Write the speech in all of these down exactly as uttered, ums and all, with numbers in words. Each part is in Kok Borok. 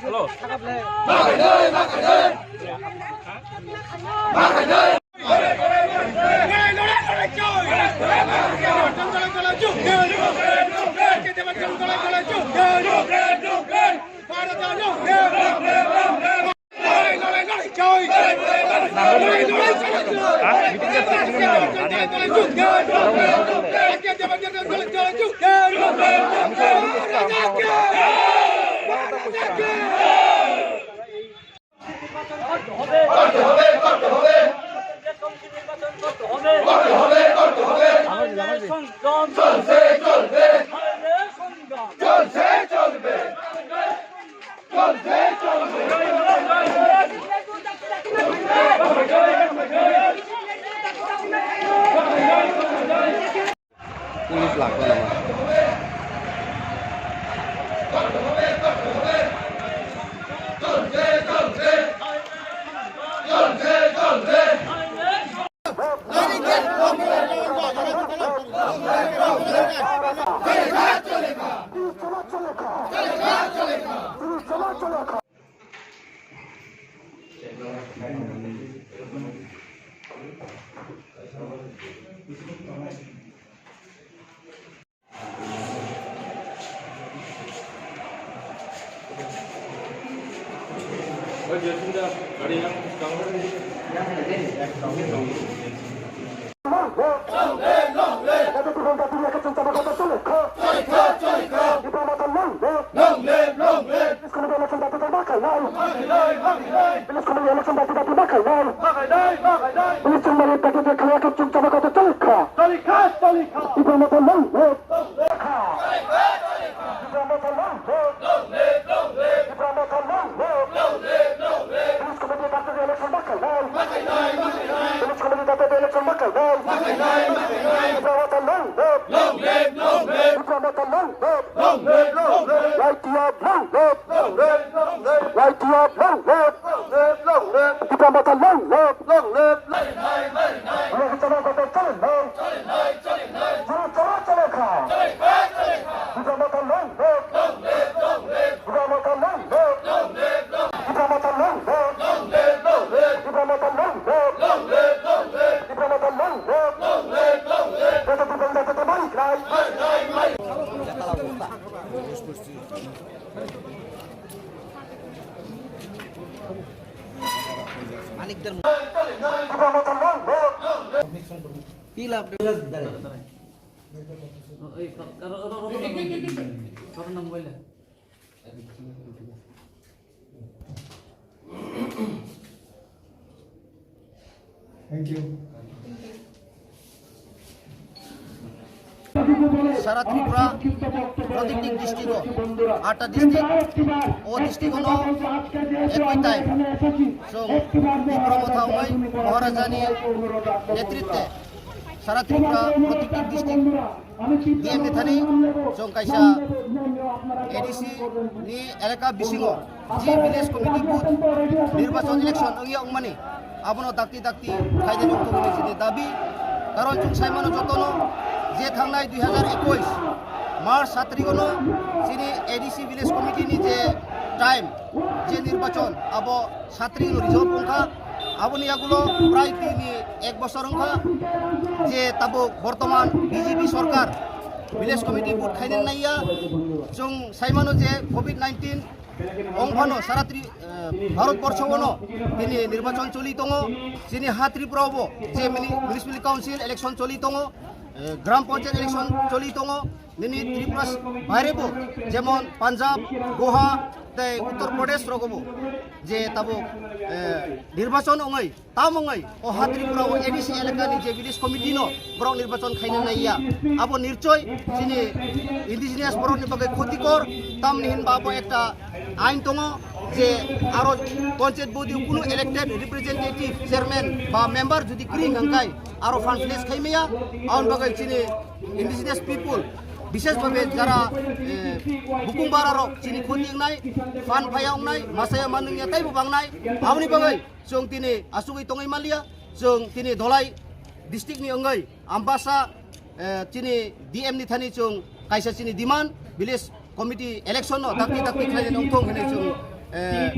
Hello. Police lakha nang. Long live, long live. Y T F long live. Long live, long live. Y T F long live. Long live, long live. Tipra Motha long live. Long live, long live. Tipra Motha long live. Long live, long live. Tipra Motha long live. Long live, long live. Tipra Motha long live. Long live, long live. Tipra Motha long live. Long live, long live. Tipra Motha long live. Long live, long live. Tipra Motha long live. Long live, long live. Motha Tipra Motha Tipra Motha long live. Thank you. Sara Tripura protikti district o, atta district, o district o no ekoi time chwng Tipra Motha wngwi Maharajani netritwe Sara Tripura protikti district D M ni thani chwng kaisa A D C ni elaka bisingo G village committee booth nirbachon election wngya wngmani, abono dakti dakti khaide nukthogwi ni chini dabi. Karon chwng saimano jotono je thangnai dui hazar ekush March satrigono chini A D C village committee ni je time, je nirbachon abo satri no result wngkha. Aboni yagulo prai tini ek bosor wngkha je tabuk bortoman B J P sorkar village committee booth khainani naiya. Chwng saimano je covid nineteen ongphano sara tri-, eh, Bharat borsho ono tini nirbachon choli tongo. Chini ha Tripura obo je mini-, municipal council election choli tongo, eh, gram panchayat election choli tongo. Nini Tripura baire bo jemon Punjab, Goa tei Uttar Pradesh rogo bo je tabuk, eh, nirbachon ongoi tam wngwi o ha Tripura o A D C elaka ni je village committee no borok nirbachon khaina naiya, abo nirchoi chini indigenous borok ni bagwi khotikor, tamni hinba abo ekta ain tongo, Je aro panchayat body kuno elected representative, chairman ba member jodi kwrwi hwnkhe aro fund place khai maya, aboni bagwi chini indigenous people, bishesh bhabe jara, eh, bukung bara rok chini khoti wngnai, fund phaya wngnai, masaya manungya taibo bangnai, aboni bagwi chwng tini asugwi tongwi manliya, chwng tini Dholai district ni wngwi Ambasa, eh, chini D M ni thani chwng kaisa chini demand, village committee election no dakti dakti khlai nai wngthong hinwi chwng, eh,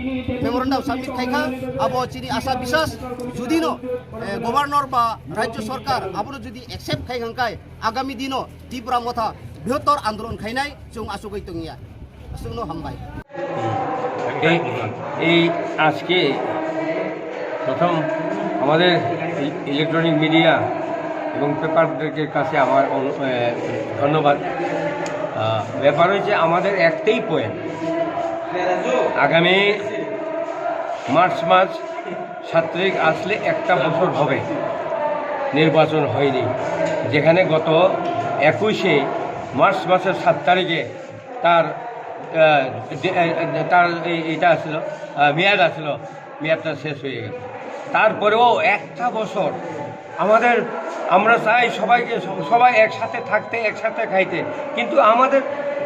memorandum submit khaikha. Abo chini asa bisas, judi no, eh, governor ba rajya sarkar abono judi accept khai hwnkhe agami dino Tipra Motha brihottor andolon khainai chwng asugwi tongya. Aswkno hambai. এই এই আজকে প্রথম আমাদের electronic media এবং পেপারদের কাছে আমার অনু- এ, ধন্যবাদ। আহ, ব্যাপার হচ্ছে আমাদের একটাই পয়েন্ট, আগামী মার্চ মাস সাত তারিখ আসলে একটা বছর হবে নির্বাচন হয়নি, যেখানে গত একুশে মার্চ মাসের সাত তারিখে তার আহ, যে- আহ, তার এই- এটা আসলো, আহ, মেয়াদ আসলো, মেয়াদটা শেষ হয়ে গেল। তারপরেও একটা বছর আমাদের, আমরা চাই সবাইকে, সব- সবাই একসাথে থাকতে, একসাথে খাইতে, কিন্তু আমাদের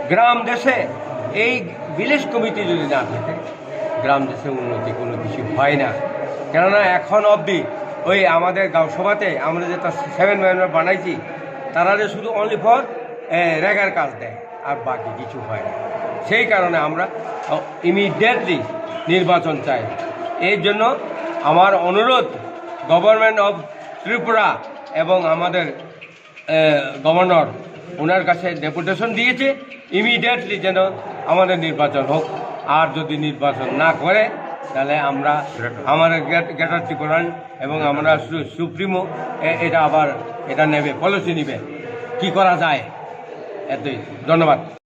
গ্রাম দেশে এই ভিলেজ কমিটি যদি না থাকে, গ্রাম দেশে উন্নতি কোনো কিছু হয় না। কেননা এখন অবধি ওই আমাদের গাঁও সভাতে আমরা যেটা সেভেন মেম্বার বানাইছি, তারা যে শুধু অনলি ফর রেগার কাজ দেয়, আর বাকি কিছু হয় না। সেই কারণে আমরা ইমিডিয়েটলি নির্বাচন চাই। এর জন্য আমার অনুরোধ গভর্নমেন্ট অফ ত্রিপুরা এবং আমাদের গভর্নর, ওনার কাছে ডেপুটেশন দিয়েছে, ইমিডিয়েটলি যেন আমাদের নির্বাচন হোক। আর যদি নির্বাচন না করে, তাহলে আমরা, আমাদের গ্রেটার ত্রিপুরান এবং আমরা সুপ্রিমো এটা আবার এটা নেবে, পলিসি নেবে, কি করা যায়। এতই, ধন্যবাদ।